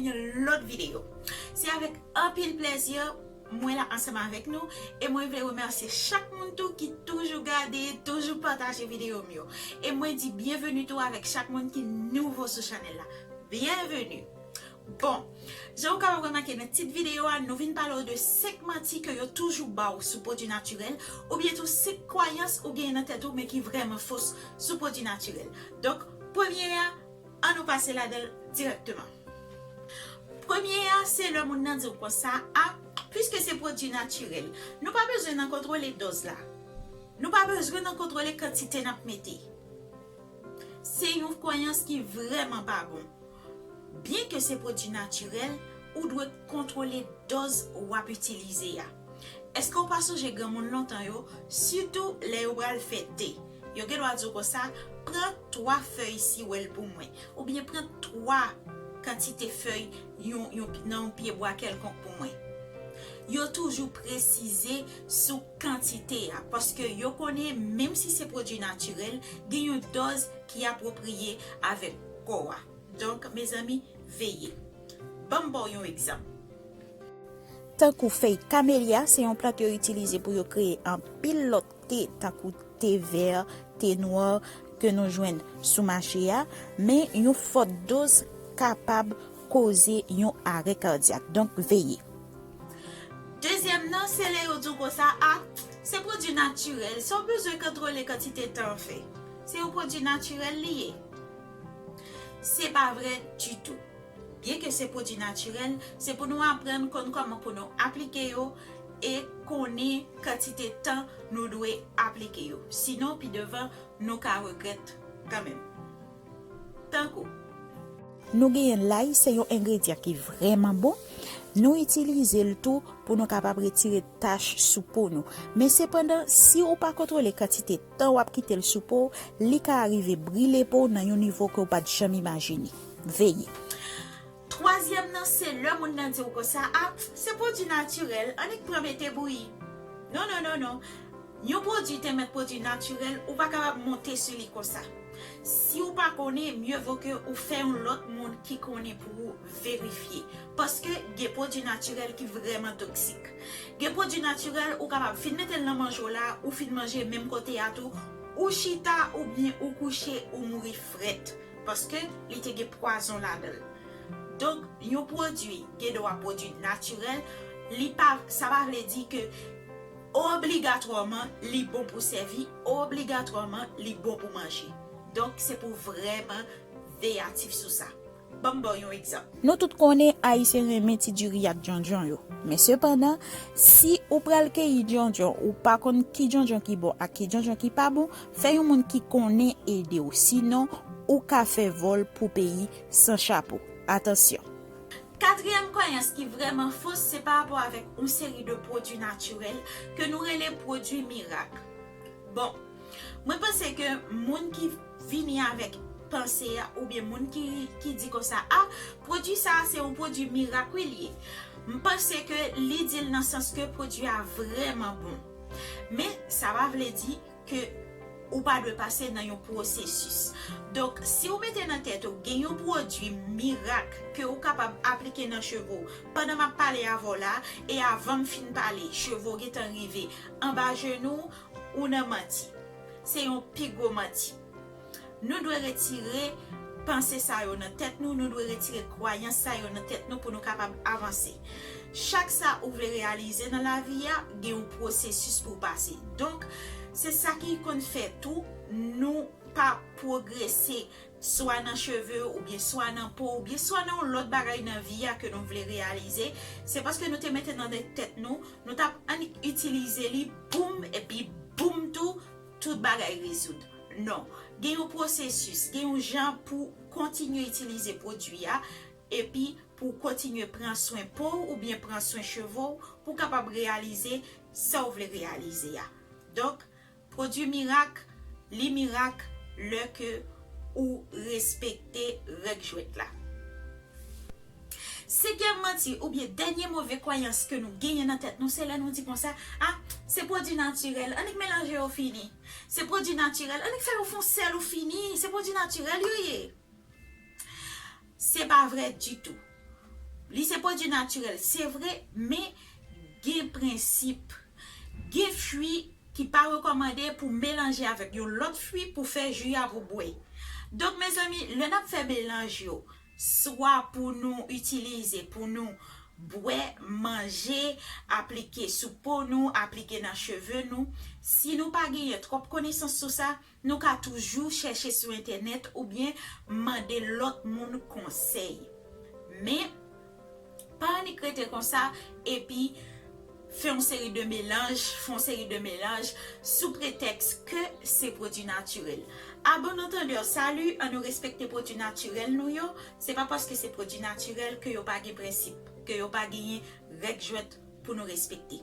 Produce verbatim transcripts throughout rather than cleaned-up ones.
yon lòt videyo. Se avèk anpil plèzi mwen la ansanm avèk nou, e mwen vle remèsye chak moun tou ki toujou gade, toujou pataje videyo m yo. E mwen di byenveni tou avèk chak moun ki nouvo sou chanèl la. Byenveni! Bon, jan ou kapab remake nan tit videyo a, nou vin pale w de senk manti ke yo toujou ba w sou pwodui natirèl, oubyen tou senk kwayans ou genyen nan tèt ou men ki vrèman fos sou pwodui natirèl. Donk, premye a, ann nou pase ladan l dirèkteman. Premye a, se lè moun nan di w konsa, a, piske se pwodui natirèl, nou pa bezwen nan kontwole dòz la. Nou pa bezwen nan kontwole kantite n ap mete. Se yon kwayans ki vrèman pa bon. Byen ke se pwodui natirèl, ou dwe kontwole dòz w ap itilize a. Èske w pa sonje granmoun lontan yo, sitou lè yo pral fè te, yo gen dwa di w konsa, pran twa fèy siwèl pou mwen, oubyen pran twa kantite fèy yon, yon, nan yon pyebwa kèlkonk pou mwen. Yo toujou presize sou kantite a, paske yo konnen menm si se pwodui natirèl, gen yon dòz ki apwopriye avèk kò a. Donk, mezanmi, veye. Ban m ba w yon egzanp. Tankou fèy kamelya, se yon plant yo itilize pou yo kreye anpil lòt te, tankou te vè, te nwa ke nou jwenn sou mache a, men yon fòt doz kapab koze yon arè kadyak. Donk, veye. Dezyèm nan, se lè yo di w konsa, a, se pwodui natirèl, sa w bezwen kontwole kantite tan w fè. Se yon pwodui natirèl li ye. Se pa vrè ditou. Byen ke se pwodui natirèl, se pou nou aprann konn kòman pou nou aplike yo e konnen kantite tan nou dwe aplike yo. Sinon, pi devan, nou ka regrèt kanmenm. Tankou. Nou genyen lay, se yon engredyan ki vrèman bon. Nou itilize l tou pou nou kapab retire tach sou po nou. Men sepandan, si ou pa kontwole kantite tan w ap kite l sou po w, li ka rive brile po w nan yon nivo ke w pa t janm imajine. Veye. Twazyèm nan, se lè moun nan di w konsa, a, se pwodui natirèl, annik pran mete bouyi. Non, non, non, non. Yon pwodui te mèt pwodui natirèl, ou pa kapab monte sou li konsa. Si w pa konnen, mye vo ke ou fè yon lòt moun ki konnen pou ou verifye. Paske gen pwodui natirèl ki vrèman toksik. Gen pwodui natirèl, ou kapab fin mete l nan manje w la, ou fin manje menm kote a tou, ou chita oubyen ou kouche, ou mouri frèt. Paske li te gen pwazon ladan l. Donk, yon pwodui gen dwa pwodui natirèl, li pa, sa pa vle di ke obligatwaman li bon pou sèvi, obligatwaman li bon pou manje. Donk, se pou vrèman veyatif sou sa. Ban m ba w yon egzanp. Nou tout konnen Ayisyen renmen ti diri ak djondjon yo. Men sepandan, si ou pral keyi djondjon, ou pa konn ki djondjon ki bon ak ki djondjon ki pa bon, fè yon moun ki konnen ede w. Sinon, ou ka fè vòl pou peyi san chapo. Atansyon! Katriyèm kwayans ki vrèman fos, se pa rapò avèk yon seri de pwodui natirèl ke nou rele pwodui mirak. Bon, mwen panse ke moun ki vini avèk panse a, oubyen moun ki, ki di konsa, a, pwodui sa a se yon pwodui mirak wi l ye. M panse ke li di l nan sans ke pwodui a vrèman bon. Men, sa pa vle di ke ou pa dwe pase nan yon pwosesis. Donk, si w mete nan tèt ou gen yon pwodui mirak ke ou kapab aplike nan cheve w pandan m ap pale avè w la, e avan m fin pale, cheve w gentan rive anba jenou w, ou nan manti. Se yon pi gwo manti. Nou dwe retire panse sa yo nan tèt nou, nou dwe retire kwayans sa yo nan tèt nou pou nou kapab avanse. Chak sa ou vle reyalize nan lavi a, gen yon pwosesis pou w pase. Donk, se sa ki konn fè tou, nou pa pwogrese, swa nan cheve, oubyen swa nan po, oubyen swa nan yon lòt bagay nan vi a ke nou vle reyalize. Se paske nou te mete nan tèt nou, nou t ap annik itilize li, boum, epi boum tou, tout bagay rezoud. Non. Gen yon pwosesis, gen yon jan pou kontinye itilize pwodui a, epi pou w kontinye pran swen po w oubyen pran swen cheve w, pou w kapab reyalize sa w vle reyalize a. Donk, pwodui mirak, li mirak lè ke ou respekte règ jwèt la. Senkyèm manti oubyen dènye move kwayans ke nou genyen nan tèt nou, se lè nou di konsa, a, se pwodui natirèl, annik melanje yo fini. Se pwodui natirèl, annik fè yo fè yon sèl ou fini. Se pwodui natirèl yo ye. Se pa vrè ditou. Li se pwodui natirèl, se vre, men gen prensip. Gen fwi ki pa rekòmande pou melanje avèk yon lòt fwi pou fè ji a pou bwè. Donk, mezanmi, lè n ap fè melanj yo, swa pou nou itilize, pou nou bwè, manje, aplike sou po nou, aplike nan cheve nou, si nou pa genyen twòp konesans sou sa, nou ka toujou chèche sou entènèt oubyen mande lòt moun konsèy. Men, pa annik rete konsa epi fè yon seri de melanj, fè yon seri de melanj sou pretèks ke se pwodui natirèl. A bon antandè, sali, ann nou respekte pwodui natirèl nou yo. Se pa paske se pwodui natirèl ke yo pa gen prensip, ke yo pa genyen règ jwèt pou nou respekte.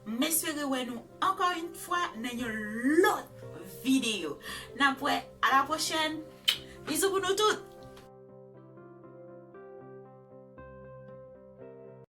M espere wè nou ankò yon fwa nan yon lòt videyo. N ap wè, a la pwochèn. Bizou pou nou tout.